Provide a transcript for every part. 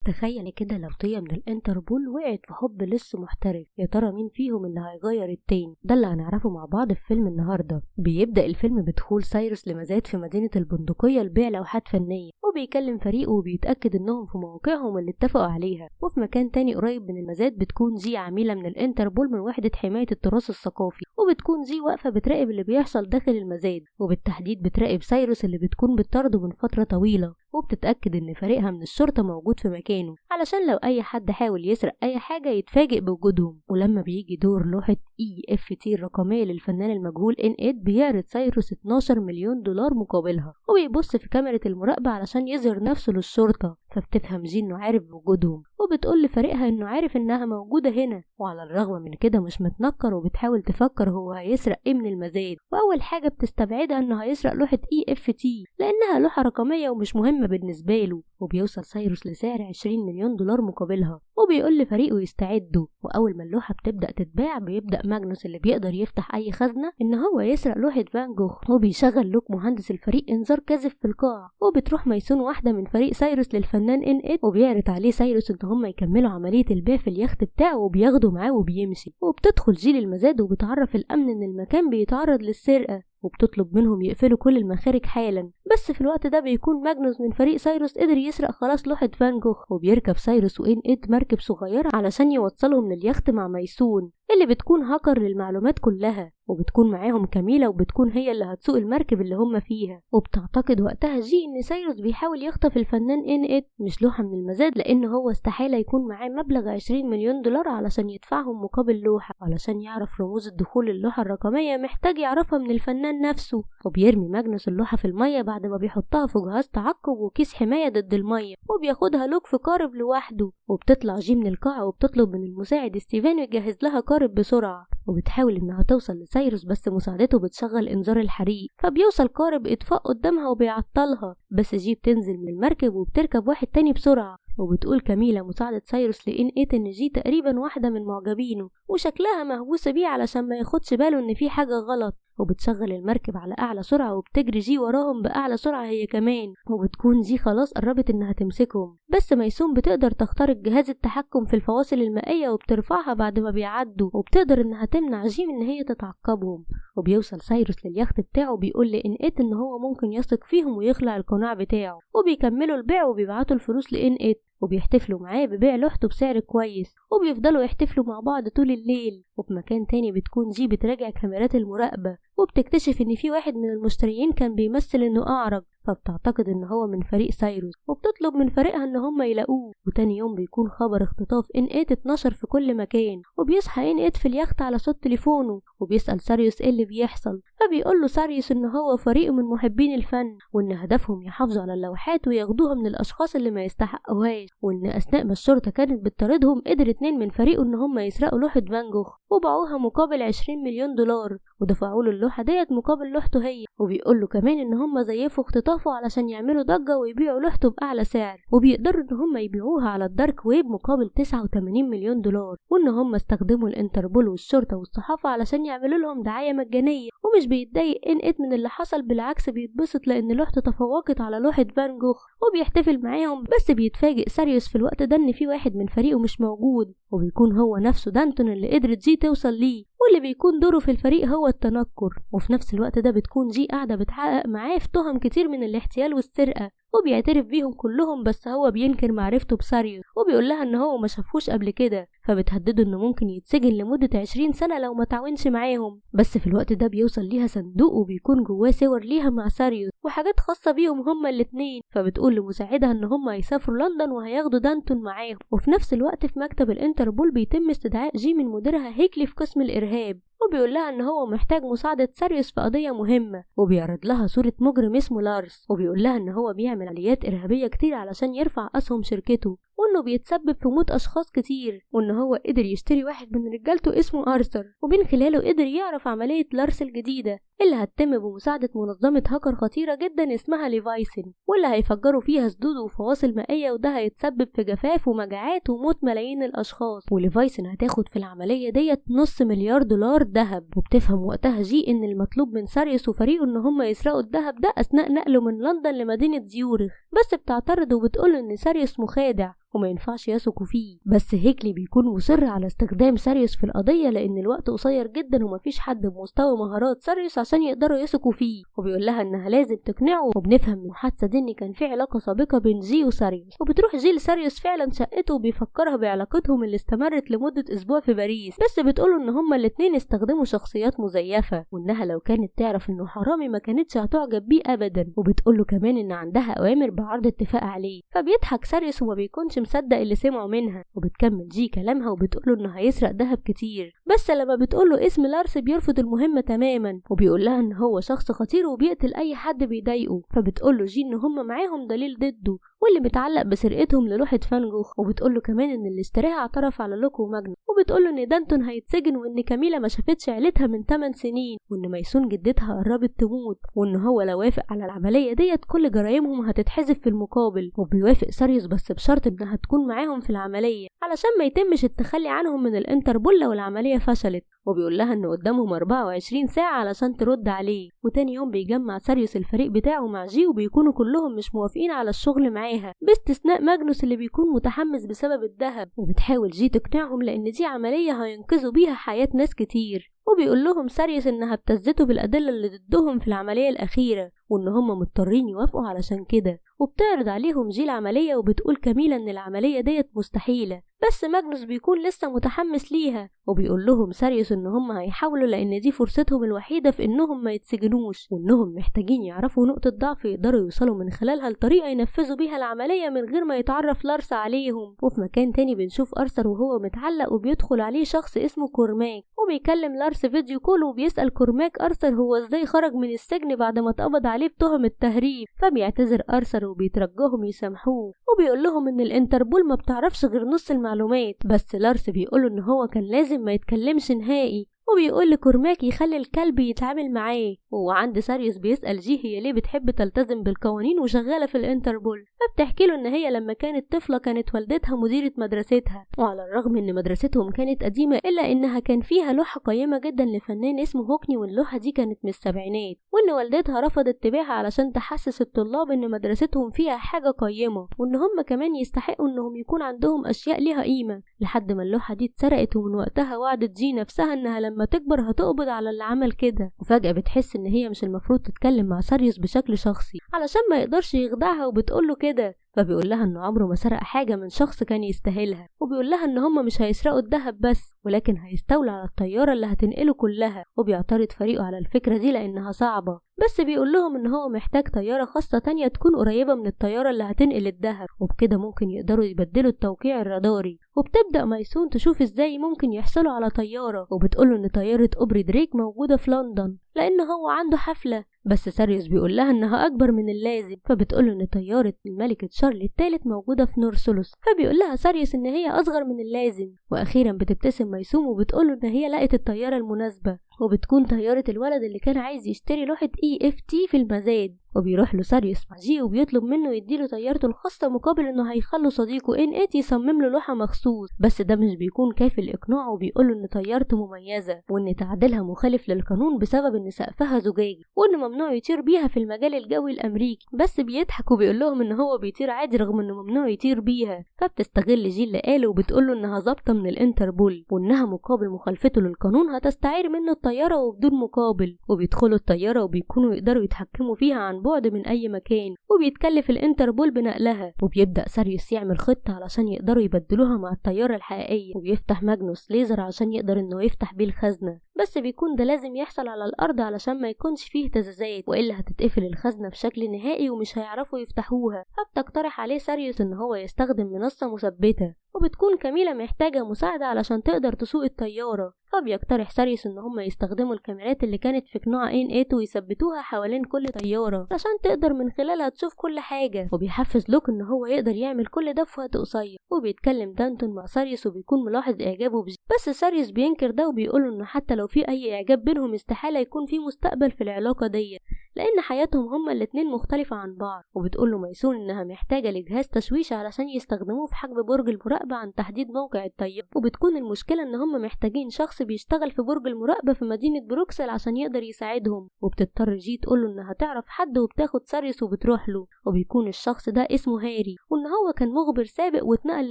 تخيل كده لو طية من الانتربول وقعت في حب لص محترف، يا ترى مين فيهم اللي هيغير التاني؟ ده اللي هنعرفه مع بعض في فيلم النهارده. بيبدأ الفيلم بدخول سايروس لمزاد في مدينة البندقية لبيع لوحات فنية، وبيكلم فريقه وبيتأكد انهم في مواقعهم اللي اتفقوا عليها. وفي مكان تاني قريب من المزاد بتكون جي عميلة من الانتربول من وحدة حماية التراث الثقافي، وبتكون جي واقفة بتراقب اللي بيحصل داخل المزاد، وبالتحديد بتراقب سايروس اللي بتكون بتطارده من فترة طويلة، وبتتأكد ان فريقها من الشرطة موجود في مكانه علشان لو اي حد حاول يسرق اي حاجة يتفاجئ بوجودهم. ولما بيجي دور لوحة EFT الرقمية للفنان المجهول ان 8 بيعرض سايروس 12 مليون دولار مقابلها، وبيبص في كاميرا المراقبة علشان يظهر نفسه للشرطة، فبتفهم جي انه عارف بوجودهم، وبتقول لفريقها انه عارف انها موجودة هنا، وعلى الرغم من كده مش متنكر وبتحاول تفكر هو هيسرق ايه من المزاد. واول حاجة بتستبعدها انه هيسرق لوحة EFT لانها لوحة رقمية ومش مهمة بالنسبة له. وبيوصل سايروس لسعر 20 مليون دولار مقابلها، وبيقول لفريقه يستعدوا. واول ما اللوحة بتبدأ تتباع بيبدأ ماجنوس اللي بيقدر يفتح اي خزنة ان هو يسرق لوحة فان جوخ، وبيشغل لوك مهندس الفريق انذار كاذب في القاعة، وبتروح ميسون واحدة من فريق سايروس للفنان ان 8، وبيعرض عليه سايروس ان هم يكملوا عملية البيع في اليخت بتاعه، وبياخده معاه وبيمشي. وبتدخل جيل المزاد وبتعرف الامن ان المكان بيتعرض للسرقة، وبتطلب منهم يقفلوا كل المخارج حالا. بس في الوقت ده بيكون ماجنوس من فريق سايروس قدر يسرق خلاص لوحة فان جوخ، وبيركب سايروس وإن 8 مركب صغيرة علشان يوصلهم لليخت مع ميسون اللي بتكون هاكر للمعلومات كلها، وبتكون معاهم كميلة وبتكون هي اللي هتسوق المركب اللي هم فيها. وبتعتقد وقتها جي ان سايروس بيحاول يخطف الفنان ان 8 مش لوحة من المزاد، لان هو استحالة يكون معاه مبلغ 20 مليون دولار علشان يدفعهم مقابل لوحة، علشان يعرف رموز الدخول للوحة الرقمية محتاج يعرفها من الفنان نفسه. وبيرمي ماجنوس اللوحة في المية بعد ما بيحطها في جهاز تعقب وكيس حماية ضد المية، وبياخدها لوك في قارب لوحده. وبتطلع جي من القاعة وبتطلب من المساعد ستيفان يجهز لها قارب بسرعة، وبتحاول انها توصل لسايروس بس مساعدته بتشغل انذار الحريق، فبيوصل قارب اطفاء قدامها وبيعطلها، بس جي بتنزل من المركب وبتركب واحد تاني بسرعة. وبتقول كميلة مساعدة سايروس لإن 8 ان جي تقريبا واحدة من معجبينه وشكلها مهووسة بيه علشان ما ياخدش باله ان في حاجة غلط، وبتشغل المركب على اعلى سرعة وبتجري جي وراهم باعلى سرعة هي كمان، وبتكون جي خلاص قربت انها تمسكهم، بس ميسون بتقدر تخترق جهاز التحكم في الفواصل المائية وبترفعها بعد ما بيعدوا، وبتقدر انها تمنع جي من ان هي تتعقبهم. وبيوصل سايروس لليخت بتاعه بيقول لإن 8 ان هو ممكن يثق فيهم ويخلع القناع بتاعه، وبيكملوا البيع وبيبعتوا الفلوس لإن 8، وبيحتفلوا معاه ببيع لوحته بسعر كويس، وبيفضلوا يحتفلوا مع بعض طول الليل. وفي مكان تاني بتكون جي بتراجع كاميرات المراقبة، وبتكتشف ان في واحد من المشتريين كان بيمثل انه اعرج، فبتعتقد ان هو من فريق سايروس، وبتطلب من فريقها ان هم يلاقوه. وتاني يوم بيكون خبر اختطاف ان 8 اتنشر في كل مكان، وبيصحى ان 8 في اليخت على صوت تليفونه، وبيسأل ساريوس ايه اللي بيحصل، فبيقول له ساريوس ان هو فريق من محبين الفن، وان هدفهم يحافظوا على اللوحات وياخدوها من الاشخاص اللي ما يستحقوهاش، وان اثناء ما الشرطة كانت بتطاردهم قدر 2 من فريقه ان هم يسرقوا لوحة فان جوخ وباعوها مقابل 20 مليون دولار، ودفعوا له اللوحة ديت مقابل لوحته هي. وبيقول له كمان ان هم زيفوا اختطافه علشان يعملوا ضجه ويبيعوا لوحته باعلى سعر، وبيقدروا ان هم يبيعوها على ال dark web مقابل 89 مليون دولار، وان هم استخدموا الانتربول والشرطة والصحافة علشان يعملوا لهم دعاية مجانية. ومش بيتضايق ان 8 من اللي حصل، بالعكس بيتبسط لان لوحته تفوقت على لوحة فان جوخ، وبيحتفل معاهم. بس بيتفاجئ ساريوس في الوقت ده ان في واحد من فريقه مش موجود، وبيكون هو نفسه دانتون اللي قدرت جي توصل ليه، واللي بيكون دوره في الفريق هو التنكر. وفي نفس الوقت ده بتكون جي قاعدة بتحقق معاه في تهم كتير من الاحتيال والسرقة، وبيعترف بيهم كلهم، بس هو بينكر معرفته بساريوس، وبيقول لها ان هو ما شافوش قبل كده، فبتهدده انه ممكن يتسجن لمدة 20 سنة لو ما تعاونش معاهم. بس في الوقت ده بيوصل ليها صندوق وبيكون جواه صور ليها مع ساريوس وحاجات خاصة بيهم هما الاتنين، فبتقول لمساعدها ان هما هيسافروا لندن وهياخدوا دانتون معاهم. وفي نفس الوقت في مكتب الانتربول بيتم استدعاء جي من مديرها هيكلي في قسم الارهاب، وبيقول لها ان هو محتاج مساعدة ساريوس في قضية مهمة، وبيعرض لها صورة مجرم اسمه لارس، وبيقول لها ان هو بيعمل عمليات ارهابية كتير علشان يرفع اسهم شركته، وانه بيتسبب في موت اشخاص كتير، وان هو قدر يشتري واحد من رجالته اسمه ارثر، ومن خلاله قدر يعرف عملية لارس الجديدة اللي هتتم بمساعدة منظمة هاكر خطيرة جدا اسمها ليفايسن، واللي هيفجروا فيها سدود وفواصل مائية، وده هيتسبب في جفاف ومجاعات وموت ملايين الاشخاص. وليفايسن هتاخد في العملية ديت 500 مليار دولار ذهب. وبتفهم وقتها جي ان المطلوب من ساريوس وفريقه ان هم يسرقوا الذهب ده اثناء نقله من لندن لمدينة زيورخ، بس بتعترض وبتقول ان ساريوس مخادع، وما ينفعش يثقوا فيه. بس هيكلي بيكون مصر على استخدام ساريوس في القضية لان الوقت قصير جدا ومفيش حد بمستوى مهارات ساريوس عشان يقدروا يثقوا فيه، وبيقول لها انها لازم تقنعه. وبنفهم من المحادثة دي ان كان في علاقة سابقه بين جي وساريوس، وبتروح جي لساريوس فعلا شقته وبيفكرها بعلاقتهم اللي استمرت لمدة اسبوع في باريس، بس بتقوله ان هما الاتنين استخدموا شخصيات مزيفة وانها لو كانت تعرف انه حرامي ما كانتش هتعجب بيه ابدا، وبتقوله كمان ان عندها اوامر بعرض اتفاق عليه. فبيضحك ساريوس وما بيكونش مصدق اللي سمعه منها، وبتكمل جي كلامها وبتقوله انه هيسرق ذهب كتير، بس لما بتقوله اسم لارس بيرفض المهمة تماما وبيقول لها ان هو شخص خطير وبيقتل اي حد بيضايقه. فبتقوله جي ان هم معاهم دليل ضده واللي متعلق بسرقتهم للوحه فان جوخ، وبتقوله كمان ان اللي اشتراها اعترف على لوك وماجنوس، وبتقوله ان دانتون هيتسجن وان كاميلا ما شافتش عيلتها من 8 سنين وان ميسون جدتها قربت تموت، وان هو لو وافق على العملية ديت كل جرايمهم هتتحذف في المقابل. وبيوافق ساريوس بس بشرط انها تكون معاهم في العملية علشان ما يتمش التخلي عنهم من الانتربول لو العملية فشلت، وبيقول لها ان قدامهم 24 ساعة علشان ترد عليه. وتاني يوم بيجمع ساريوس الفريق بتاعه مع جي وبيكونوا كلهم مش موافقين على الشغل معاها باستثناء ماجنوس اللي بيكون متحمس بسبب الذهب، وبتحاول جي تقنعهم لان دي عملية هينقذوا بيها حياة ناس كتير. وبيقول لهم ساريوس انها ابتزته بالادلة اللي ضدهم في العملية الاخيرة وان هم مضطرين يوافقوا علشان كده. وبتعرض عليهم جي العملية وبتقول كاميلا ان العملية ديت مستحيلة، بس ماجنوس بيكون لسه متحمس ليها، وبيقول لهم ساريوس ان هم هيحاولوا لان دي فرصتهم الوحيدة في انهم ما يتسجنوش، وانهم محتاجين يعرفوا نقطة ضعف يقدروا يوصلوا من خلالها لطريقه ينفذوا بيها العملية من غير ما يتعرف لارس عليهم. وفي مكان تاني بنشوف ارثر وهو متعلق وبيدخل عليه شخص اسمه كورماك وبيكلم لارس video call وبيسأل كورماك ارثر هو ازاي خرج من السجن بعد ما اتقبض عليه بتهم التهريب. فبيعتذر ارثر وبيترجاهم يسامحوه وبيقول لهم ان الانتربول ما بتعرفش غير نص المعلومات، بس لارس بيقوله ان هو كان لازم ما يتكلمش نهائي، وبيقول لكورماك يخلي الكلب يتعامل معاه. وعند ساريوس بيسأل جي هي ليه بتحب تلتزم بالقوانين وشغالة في الانتربول، فبتحكي له ان هي لما كانت طفلة كانت والدتها مديرة مدرستها، وعلى الرغم ان مدرستهم كانت قديمة الا انها كان فيها لوحة قيمة جدا لفنان اسمه هوكني، واللوحة دي كانت من السبعينات، وان والدتها رفضت تبيعها علشان تحسس الطلاب ان مدرستهم فيها حاجة قيمة وان هم كمان يستحقوا انهم يكون عندهم اشياء ليها قيمة، لحد ما اللوحة دي اتسرقت. ومن وقتها وعدت جي نفسها انها لما تكبر هتقبض على اللي عمل كده. وفجأة بتحس ان هي مش المفروض تتكلم مع ساريوس بشكل شخصي علشان ما يقدرش يخدعها، وبتقوله كده. فبيقول لها انه عمره ما سرق حاجة من شخص كان يستاهلها، وبيقول لها ان هم مش هيسرقوا الذهب بس ولكن هيستولوا على الطيارة اللي هتنقله كلها. وبيعترض فريقه على الفكرة دي لانها صعبة، بس بيقول لهم ان هو محتاج طيارة خاصة تانية تكون قريبة من الطيارة اللي هتنقل الذهب، وبكده ممكن يقدروا يبدلوا التوقيع الراداري. وبتبدأ ميسون تشوف ازاي ممكن يحصلوا على طيارة، وبتقوله ان طيارة أوبري دريك موجودة في لندن لان هو عنده حفلة، بس ساريوس بيقول لها انها اكبر من اللازم. فبتقوله ان طيارة الملكة شارلي الثالث موجودة في نورسولوس، فبيقول لها ساريوس ان هي اصغر من اللازم. واخيرا بتبتسم ميسوم وبتقوله ان هي لقت الطيارة المناسبة، وبتكون طيارة الولد اللي كان عايز يشتري لوحة EFT في المزاد. وبيروح له ساريوس مع جي وبيطلب منه يديله طيارته الخاصة مقابل انه هيخلوا صديقه ان 8 يصمم له لوحة مخصوص، بس ده مش بيكون كافي لاقناعه، وبيقوله ان طيارته مميزة وان تعديلها مخالف للقانون بسبب ان سقفها زجاجي وانه ممنوع يطير بيها في المجال الجوي الامريكي، بس بيضحك وبيقول لهم ان هو بيطير عادي رغم انه ممنوع يطير بيها. فبتستغل جي اللي قاله وبتقوله انها ظابطة من الانتربول وانها مقابل مخالفته للقانون هتستعير منه الطيارة وبدون مقابل. وبيدخلوا الطيارة وبيكونوا يقدروا يتحكموا فيها عن بعد من اي مكان، وبيتكلف الانتربول بنقلها. وبيبدا ساريوس يعمل خطه علشان يقدروا يبدلوها مع الطيارة الحقيقية، وبيفتح ماجنوس ليزر عشان يقدر انه يفتح بيه الخزنة، بس بيكون ده لازم يحصل على الارض علشان ما يكونش فيه اهتزازات، والا هتتقفل الخزنة بشكل نهائي ومش هيعرفوا يفتحوها. فبتقترح عليه ساريوس ان هو يستخدم منصة مثبتة، وبتكون كاميلا محتاجه مساعدة علشان تقدر تسوق الطيارة، فبيقترح ساريوس ان هم يستخدموا الكاميرات اللي كانت في قناع ان 8 ويثبتوها حوالين كل طيارة عشان تقدر من خلالها تشوف كل حاجة. وبيحفز لوك ان هو يقدر يعمل كل ده في وقت قصير. وبيتكلم دانتون مع ساريوس وبيكون ملاحظ اعجابه بجي، بس ساريوس بينكر ده وبيقوله انه حتى لو في اي اعجاب بينهم استحالة يكون في مستقبل في العلاقة دي، لان حياتهم هما الاتنين مختلفة عن بعض. وبتقول له ميسون انها محتاجه لجهاز تشويش علشان يستخدموه في حجب برج المراقبة عن تحديد موقع الطيارة، وبتكون المشكلة ان هما محتاجين شخص بيشتغل في برج المراقبة في مدينة بروكسل عشان يقدر يساعدهم. وبتضطر جي تقول له انها تعرف حد، وبتاخد ساريوس وبتروح له، وبيكون الشخص ده اسمه هاري، وان هو كان مخبر سابق واتنقل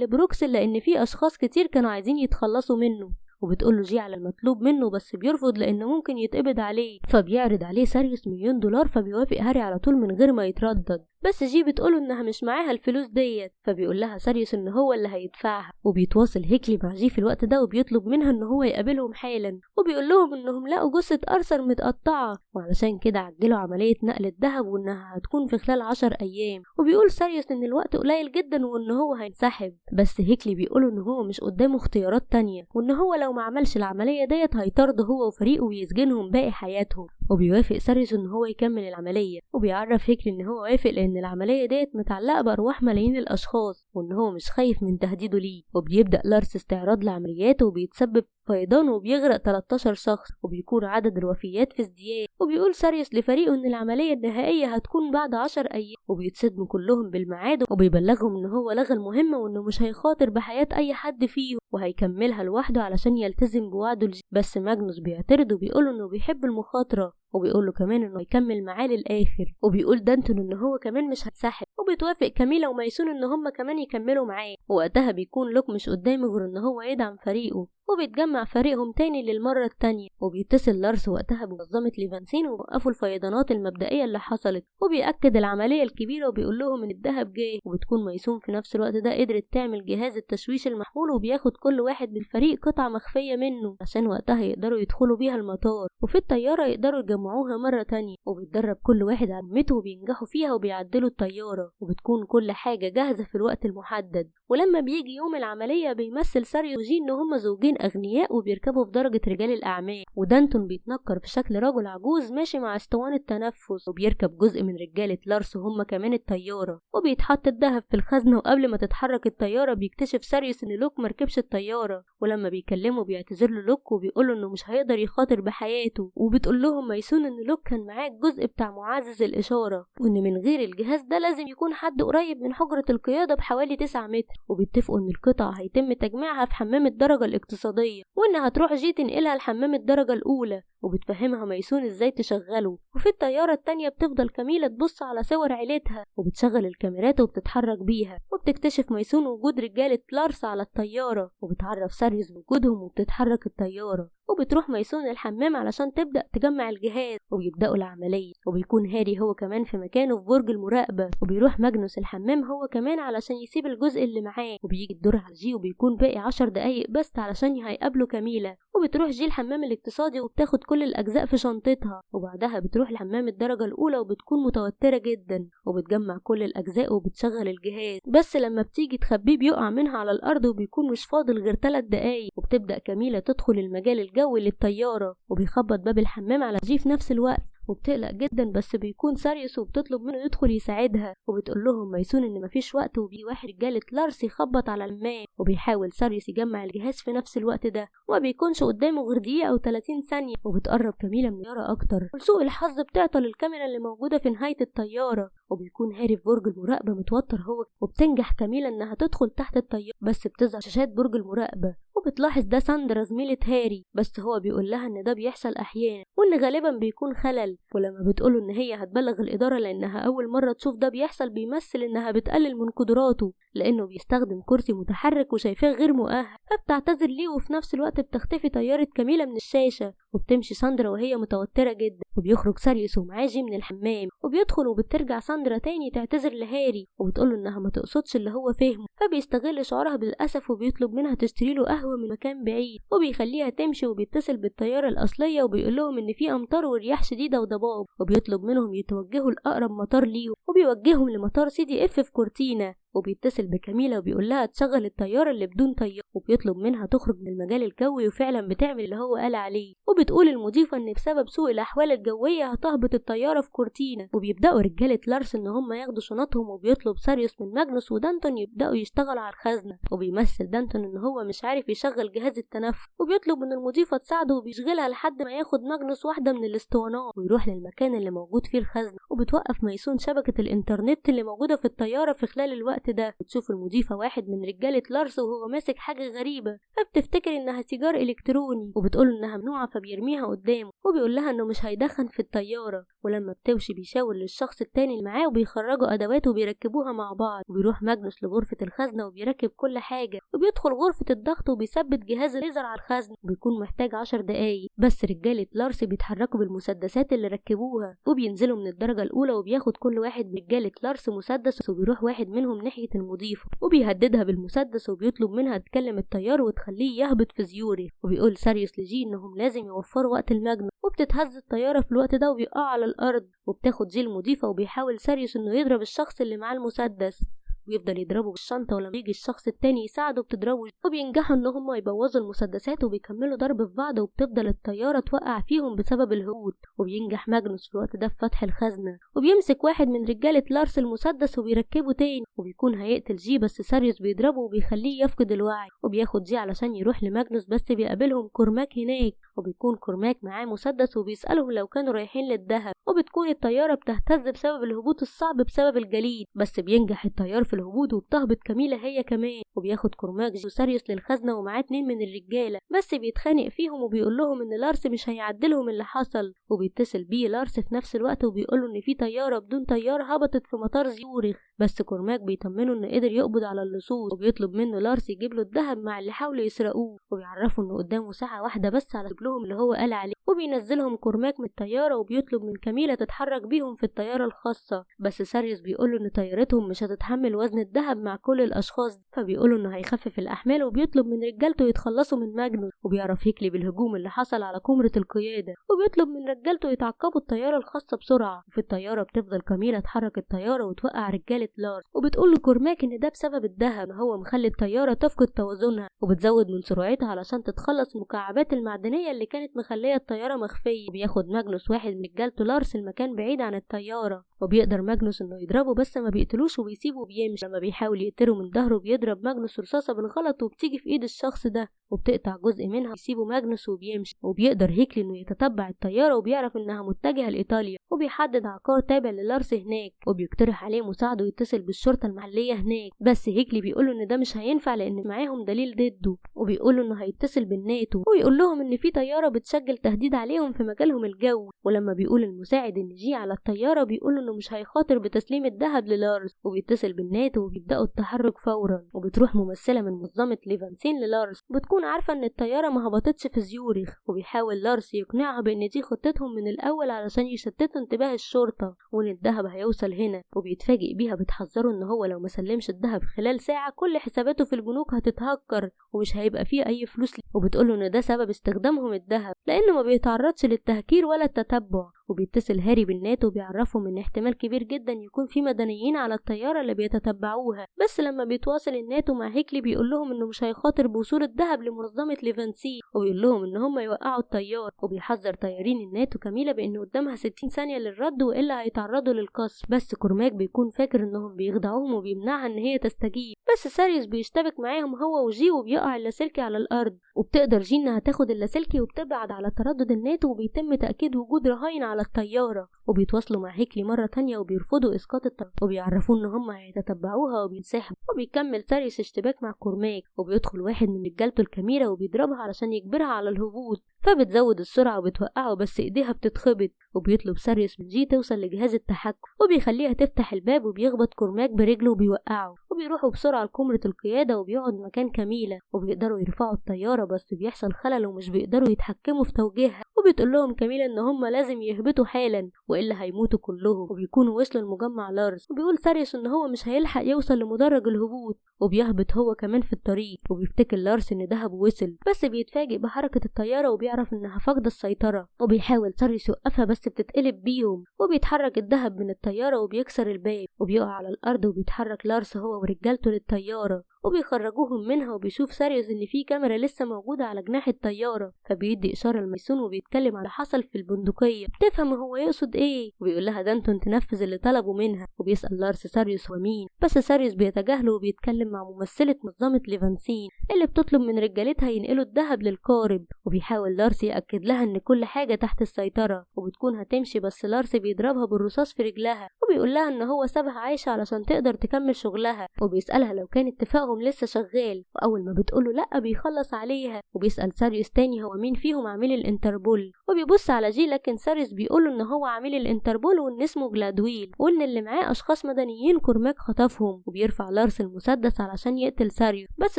لبروكسل لان في اشخاص كتير كانوا عايزين يتخلصوا منه. وبتقول له جي على المطلوب منه بس بيرفض لانه ممكن يتقبض عليه، فبيعرض عليه ساريوس $1,000,000، فبيوافق هاري على طول من غير ما يتردد. بس جي بتقوله انها مش معاها الفلوس ديت، فبيقول لها ساريوس ان هو اللي هيدفعها. وبيتواصل هيكلي مع جي في الوقت ده وبيطلب منها ان هو يقابلهم حالا، وبيقول لهم انهم لقوا جثة ارثر متقطعه وعلشان كده عجلوا عملية نقل الذهب وانها هتكون في خلال 10 ايام. وبيقول ساريوس ان الوقت قليل جدا وان هو هينسحب، بس هيكلي بيقول ان هو مش قدامه اختيارات تانية، وان هو لو ما عملش العملية ديت هيطرده هو وفريقه ويسجنهم باقي حياتهم. وبيوافق ساريوس ان هو يكمل العملية، وبيعرف هيكلي ان هو وافق لان العملية ديت متعلقه بارواح ملايين الاشخاص وان هو مش خايف من تهديده ليه. وبيبدا لارس استعراض لعملياته وبيتسبب في فيضان وبيغرق 13 شخص، وبيكون عدد الوفيات في ازدياد. وبيقول ساريوس لفريقه ان العملية النهائية هتكون بعد 10 ايام، وبيتصدموا كلهم بالميعاد، وبيبلغهم ان هو لغى المهمة وانه مش هيخاطر بحياة اي حد فيه وهيكملها لوحده علشان يلتزم بوعده. بس ماجنوس بيعترض وبيقول انه بيحب المخاطرة، وبيقول له كمان انه هيكمل معاه للاخر. وبيقول دانتون ان هو كمان مش هينسحب، وبيتوافق كاميلا وميسون ان هم كمان يكملوا معاه. وقتها بيكون لوك مش قدامه غير ان هو يدعم فريقه، وبيتجمع فريقهم تاني للمرة التانية. وبيتصل لارس وقتها بمنظمة ليفانسين ووقفوا الفيضانات المبدئية اللي حصلت، وبيأكد العملية الكبيرة وبيقول لهم ان الذهب جاي. وبتكون ميسون في نفس الوقت ده قدرت تعمل جهاز التشويش المحمول، وبياخد كل واحد من الفريق قطعة مخفية منه عشان وقتها يقدروا يدخلوا بيها المطار، وفي الطيارة يقدروا يجمعوها مرة تانية. وبيتدرب كل واحد على مهمته وبينجحوا فيها وبيعدلوا الطيارة، وبتكون كل حاجة جاهزة في الوقت المحدد. ولما بيجي يوم العملية بيمثل ساريو وجي ان هما زوجين اغنياء وبيركبوا في درجة رجال الاعمال، ودانتون بيتنكر في شكل رجل عجوز ماشي مع اسطوانة تنفس، وبيركب جزء من رجالة لارس وهم كمان الطيارة، وبيتحط الذهب في الخزنة. وقبل ما تتحرك الطيارة بيكتشف ساريوس ان لوك مركبش الطيارة، ولما بيكلمه بيعتذر له لوك وبيقول له انه مش هيقدر يخاطر بحياته. وبتقول لهم ميسون ان لوك كان معاه الجزء بتاع معزز الاشارة، وان من غير الجهاز ده لازم يكون حد قريب من حجرة القيادة بحوالي 9 متر. وبيتفقوا ان القطع هيتم تجميعها في حمام الدرجة الاقتصادية، وان هتروح جي تنقلها لحمام الدرجة الأولى، وبتفهمها ميسون ازاي تشغله. وفي الطيارة التانية بتفضل كاميلا تبص على صور عيلتها، وبتشغل الكاميرات وبتتحرك بيها، وبتكتشف ميسون وجود رجالة لارس على الطيارة، وبتعرف ساريوس بوجودهم وبتتحرك الطيارة. وبتروح ميسون الحمام علشان تبدأ تجمع الجهاز، وبيبدأوا العملية. وبيكون هاري هو كمان في مكانه في برج المراقبة، وبيروح ماجنوس الحمام هو كمان علشان يسيب الجزء اللي معاه. وبيجي الدور على جي، وبيكون باقي 10 دقايق بس علشان هيقابلوا كاميلا. وبتروح جي الحمام الاقتصادي وبتاخد كل الأجزاء في شنطتها، وبعدها بتروح لحمام الدرجة الأولى وبتكون متوترة جدا، وبتجمع كل الأجزاء وبتشغل الجهاز، بس لما بتيجي تخبيه بيقع منها على الأرض، وبيكون مش فاضل غير 3 دقايق. وبتبدأ كاميلا تدخل المجال الجوي للطيارة، وبيخبط باب الحمام على جي في نفس الوقت، وبتقلق جدا بس بيكون ساريوس وبتطلب منه يدخل يساعدها. وبتقول لهم ميسون ان مفيش وقت، وبي واحد رجاله لارس يخبط على الماء، وبيحاول ساريوس يجمع الجهاز في نفس الوقت ده، وما بيكونش قدامه غير دقيقة او 30 ثانية. وبتقرب كاميلا من الطيارة اكتر، ولسوء الحظ بتعطل الكاميرا اللي موجودة في نهاية الطيارة، وبيكون هاري في برج المراقبة متوتر هو. وبتنجح كاميلا انها تدخل تحت الطيارة، بس بتظهر شاشات برج المراقبة، وبتلاحظ ده ساندرا زميلة هاري، بس هو بيقول لها ان ده بيحصل احيانا وان غالبا بيكون خلل. ولما بتقوله ان هي هتبلغ الادارة لانها اول مرة تشوف ده بيحصل، بيمثل انها بتقلل من قدراته لانه بيستخدم كرسي متحرك وشايفاه غير مؤهل، فبتعتذر ليه. وفي نفس الوقت بتختفي طيارة كاميلا من الشاشة، وبتمشي ساندرا وهي متوترة جدا. وبيخرج ساريوس ومعاه جي من الحمام، وبيدخل وبترجع ساندرا تاني تعتذر لهاري، وبتقوله انها ما تقصدش اللي هو فهمه، فبيستغل شعورها بالاسف وبيطلب منها تشتري له قهوة من مكان بعيد، وبيخليها تمشي. وبيتصل بالطيارة الاصلية وبيقول لهم ان في امطار ورياح شديدة وضباب، وبيطلب منهم يتوجهوا لاقرب مطار ليهم، وبيوجههم لمطار CDF في كورتينا. وبيتصل بكاميلا وبيقول لها تشغل الطيارة اللي بدون طيار، وبيطلب منها تخرج من المجال الجوي، وفعلا بتعمل اللي هو قال عليه. وبتقول المضيفة ان بسبب سوء الاحوال الجوية هتهبط الطيارة في كورتينا. وبيبداوا رجاله لارس ان هم ياخدوا شنطهم، وبيطلب ساريوس من ماجنوس ودانتون يبداوا يشتغلوا على الخزنة. وبيمثل دانتون ان هو مش عارف يشغل جهاز التنفس، وبيطلب من المضيفة تساعده وبيشغلها لحد ما ياخد ماجنوس واحدة من الاسطوانات ويروح للمكان اللي موجود فيه الخزنة. وبتوقف ميسون شبكة الانترنت اللي موجودة في الطيارة في خلال الوقت ده. وتشوف المضيفة واحد من رجاله لارس وهو ماسك حاجة غريبة، فبتفتكر انها سيجار الكتروني، وبتقول انها ممنوعة فبيرميها قدامه، وبيقول لها انه مش هيدخن في الطيارة. ولما بتوشي بيشاور للشخص التاني اللي معاه وبيخرجوا ادواته وبيركبوها مع بعض. وبيروح ماجنوس لغرفة الخزنة وبيركب كل حاجة، وبيدخل غرفة الضغط وبيثبت جهاز الليزر على الخزنة، وبيكون محتاج 10 دقايق بس. رجاله لارس بيتحركوا بالمسدسات اللي ركبوها، وبينزلوا من الدرجة الاولى، وبياخد كل واحد من رجاله لارس مسدس، وبيروح واحد منهم ناحية المضيفة وبيهددها بالمسدس، وبيطلب منها تكلم الطيار وتخليه يهبط في زيورخ. وبيقول ساريوس لجي انهم لازم يوفروا وقت الماجنوس، وبتتهز الطيارة في الوقت ده وبيقع على الارض. وبتاخد جي المضيفة، وبيحاول ساريوس انه يضرب الشخص اللي معاه المسدس، ويفضل يضربه بالشنطه، ولما يجي الشخص التاني يساعده بتضربه، وبينجحوا ان هم يبوظوا المسدسات وبيكملوا ضرب في بعض، وبتفضل الطيارة توقع فيهم بسبب الهبوط. وبينجح ماجنوس في الوقت ده في فتح الخزنة، وبيمسك واحد من رجاله لارس المسدس وبيركبه تاني، وبيكون هيقتل جي بس ساريوس بيضربه وبيخليه يفقد الوعي. وبياخد جي علشان يروح لماجنوس، بس بيقابلهم كورماك هناك، وبيكون كورماك معاه مسدس وبيسألهم لو كانوا رايحين للذهب. وبتكون الطيارة بتهتز بسبب الهبوط الصعب بسبب الجليد، بس بينجح الطيار في الهبوط وبتهبط كاميلا هي كمان. وبياخد كورماك وساريوس للخزنه ومعاه 2 من الرجالة، بس بيتخانق فيهم وبيقول لهم ان لارس مش هيعدلهم اللي حصل. وبيتصل بيه لارس في نفس الوقت وبيقول له ان في طيارة بدون طيار هبطت في مطار زيورخ، بس كورماك بيطمنه انه قدر يقبض على اللصوص. وبيطلب منه لارس يجيب له الذهب مع اللي حاولوا يسرقوه، وبيعرفوا انه قدامه ساعة واحدة بس على لهم اللي هو قال عليه. وبينزلهم كورماك من الطيارة وبيطلب من كاميلا تتحرك بيهم في الطيارة الخاصة، بس ساريوس بيقوله ان طيارتهم مش هتتحمل وزن الذهب مع كل الاشخاص، فبيقوله انه هيخفف الاحمال، وبيطلب من رجالته يتخلصوا من ماجنوس. وبيعرف هيكلي بالهجوم اللي حصل على كمرة القيادة، وبيطلب من رجالته يتعقبوا الطيارة الخاصة بسرعة. وفي الطيارة بتفضل كاميلا تحرك الطيارة وتوقع رجاله لارس، وبتقول لكورماك ان ده بسبب الذهب هو مخلي الطيارة تفقد توازنها، وبتزود من سرعتها علشان تتخلص من المكعبات المعدنية اللي كانت مخليه الطيارة مخفية. وبياخد ماجنوس واحد من رجالته لارس المكان بعيد عن الطيارة، وبيقدر ماجنوس انه يضربه بس ما بيقتلوش وبيسيبه وبيمشي. لما بيحاول يقتله من ظهره بيضرب ماجنوس رصاصة بالغلط وبتيجي في ايد الشخص ده وبتقطع جزء منها، ويسيبه ماجنوس وبيمشي. وبيقدر هيكلي انه يتتبع الطيارة وبيعرف انها متجهة لايطاليا، وبيحدد عقار تابع للارس هناك، وبيقترح عليه مساعدة يتصل بالشرطة المحلية هناك، بس هيكلي بيقوله ان ده مش هينفع لان معاهم دليل ضده، وبيقوله انه هيتصل بالناتو ويقول لهم ان في طيارة بتسجل تهديد عليهم في مجالهم الجوي. ولما بيقول المساعد ان جي على الطيارة بيقول انه مش هيخاطر بتسليم الذهب للارس، وبيتصل بالناتو وبيبداوا التحرك فورا. وبتروح ممثلة من منظمة ليفانسين للارس، بتكون عارفه ان الطيارة ما هبطتش في زيورخ، وبيحاول لارس يقنعها بان دي خطتهم من الاول علشان يشتتوا انتباه الشرطة وان الذهب هيوصل هنا. وبيتفاجئ بيها بتحذره ان هو لو ما سلمش الذهب خلال ساعة كل حساباته في البنوك هتتهكر ومش هيبقى فيه اي فلوس، وبتقوله ان ده سبب استخدامهم الذهب لانه ما بيتعرضش للتهكير ولا التتبع. وبيتصل هاري بالناتو وبيعرفهم ان احتمال كبير جدا يكون في مدنيين على الطيارة اللي بيتتبعوها، بس لما بيتواصل الناتو مع هيكلي بيقول لهم انه مش هيخاطر بوصول الذهب لمنظمة ليفانسي، وبيقول لهم ان هم يوقعوا الطيارة. وبيحذر طيارين الناتو كاميلا بان قدامها 60 ثانية للرد والا هيتعرضوا للقصف، بس كورماك بيكون فاكر انهم بيخدعوهم وبيمنعها ان هي تستجيب، بس ساريوس بيشتبك معاهم هو وجي وبيقع اللاسلكي على الارض. وبتقدر جي انها تاخد اللاسلكي وبتبعد على تردد الناتو، وبيتم تاكيد وجود رهاين على الطيارة. وبيتواصلوا مع هيكلي مرة تانية وبيرفضوا اسقاط الطيارة وبيعرفوه ان هم هيتتبعوها وبينسحبوا. وبيكمل ساريوس اشتباك مع كورماك، وبيدخل واحد من رجالته الكاميرا وبيضربها علشان يجبرها على الهبوط، فبتزود السرعة وبتوقعه بس ايديها بتتخبط. وبيطلب ساريوس من جي توصل لجهاز التحكم وبيخليها تفتح الباب، وبيخبط كورماك برجله وبيوقعه. وبيروحوا بسرعة لكمرة القيادة وبيقعد مكان كاميلا، وبيقدروا يرفعوا الطيارة بس بيحصل خلل ومش بيقدروا يتحكموا في توجيهها. وبتقول لهم كاميلا ان هم لازم يهبطوا حالا والا هيموتوا كلهم. وبيكونوا وصلوا لمجمع لارس، وبيقول ساريوس ان هو مش هيلحق يوصل لمدرج الهبوط، وبيهبط هو كمان في الطريق. وبيفتكر لارس ان دهب وصل، بس بيتفاجئ بحركة الطيارة وبيعرف انها فاقدة السيطرة، وبيحاول ساريوس يوقفها بس بتتقلب بيهم، وبيتحرك الدهب من الطيارة وبيكسر الباب وبيقع على الأرض. وبيتحرك لارس هو ورجالته للطيارة وبيخرجوهم منها. وبيشوف ساريوس ان في كاميرا لسه موجودة على جناح الطيارة، فبيدي إشارة لميسون وبيتكلم على حصل في البندقية، تفهم هو يقصد ايه، وبيقول لها دانتون تنفذ اللي طلبه منها. وبيسأل لارس ساريوس هو مين، بس ساريوس بيتجاهله وبيتكلم مع ممثلة منظمة ليفانسين اللي بتطلب من رجالتها ينقلوا الذهب للقارب. وبيحاول لارس يأكد لها ان كل حاجة تحت السيطرة، وبتكون هتمشي بس لارس بيضربها بالرصاص في رجلها، وبيقول لها ان هو سابها عايشة علشان تقدر تكمل شغلها. وبيسألها لو كان اتفاقهم لسه شغال، واول ما بتقوله لا بيخلص عليها. وبيسأل ساريوس تاني هو مين فيهم عميل الانتربول، وبيبص على جي، لكن ساريوس بيقوله ان هو عميل الانتربول وان اسمه جلادويل، وان اللي معاه اشخاص مدنيين كورماك خطفهم. وبيرفع لارس المسدس علشان يقتل ساريوس، بس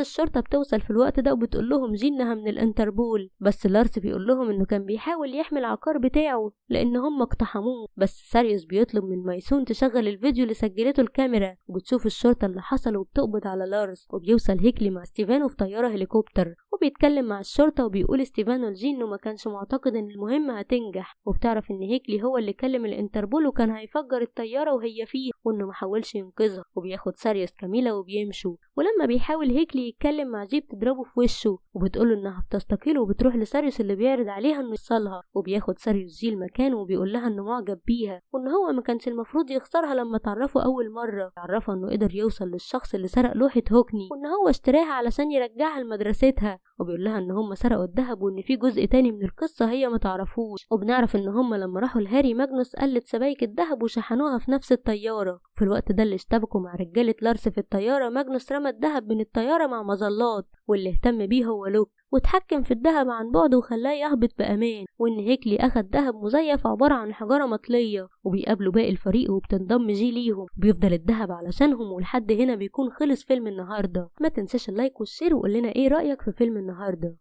الشرطة بتوصل في الوقت ده وبتقول لهم جي انها من الانتربول، بس لارس بيقول لهم انه كان بيحاول يحمي العقار بتاعه لان هم اقتحموه. بس ساريوس بيطلب من ميسون تشغل الفيديو اللي سجلته الكاميرا، وبتشوف الشرطة اللي حصل وبتقبض على لارس. وبيوصل هيكلي مع ستيفانو في طيارة هليكوبتر، وبيتكلم مع الشرطة، وبيقول ستيفانو لجي انه ما كانش معتقد ان المهمة هتنجح. وبتعرف ان هيكلي هو اللي كلم الانتربول وكان هيفجر الطيارة وهي فيه، وانه ما حاولش ينقذها. وبياخد ساريوس كاميلا وبيمشوا، ولما بيحاول هيكلي يتكلم مع جي بتضربه في وشه وبتقوله انها بتستقيل، وبتروح لساريوس اللي بيعرض عليها انه يوصلها. وبياخد ساريوس جي المكان وبيقول لها انه معجب بيها، وان هو ما كانش المفروض يخسرها لما تعرفوا اول مرة. عرفها انه قدر يوصل للشخص اللي سرق لوحة هوكني، وان هو اشتراها علشان يرجعها لمدرستها. وبيقول لها ان هم سرقوا الذهب وان في جزء تاني من القصة هي ما تعرفوش. وبنعرف ان هم لما راحوا لهاري ماجنوس قلت سبايك الذهب وشحنوها في نفس الطيارة. في الوقت ده اللي اشتبكوا مع رجاله لارس في الطيارة، ماجنوس رمى الذهب من الطيارة مع مظلات، واللي اهتم بيه هو لوك، واتحكم في الذهب عن بعد وخلاه يهبط بأمان. وان هيكلي اخد ذهب مزيف عبارة عن حجارة مطلية. وبيقابلوا باقي الفريق وبتنضم جي ليهم، بيفضل الذهب علشانهم. ولحد هنا بيكون خلص فيلم النهارده. ما تنساش ال like وال share، وقول لنا ايه رأيك في فيلم النهارده.